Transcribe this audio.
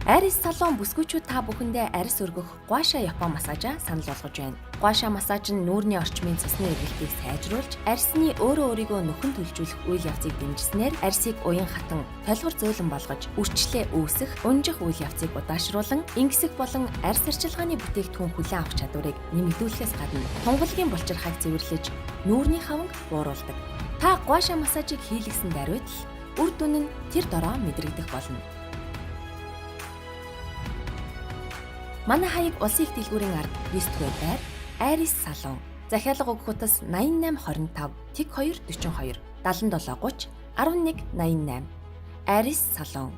Арис салон бүсгүйчүүд та бүхэндээ арьс өргөх гуаша Япон массажаа санал болгож байна. Гуаша массаж нь нүүрний орчмын цусны эргэлтийг сайжруулж, арьсны өөрөө өөрийгөө нөхөн төлжүүлэх үйл явцыг дэмжсэнээр арьсыг уян хатан, толгор зөөлөн болгож, үрчлээ үүсэх, унжих үйл явцыг удаашруулан, ингэсэх болон арьс арчилгааны бүтээгдэхүүн хүлээн авах чадварыг нэмэгдүүлэхээс гадна тунгалгийн булчирхайг цэвэрлэж, нүүрний хаванг бууруулдаг. Та гуаша массажийг хийлгэсэн даруйд л үр дүн нь тэр дороо мэдрэгдэх болно. Манай хаяг Улсын их дэлгүүрийн ард 9 дугаар байр Айрис салон. Захиалга өгөх утас 8825 тэг 2 42 77 30 11 88. Айрис салон.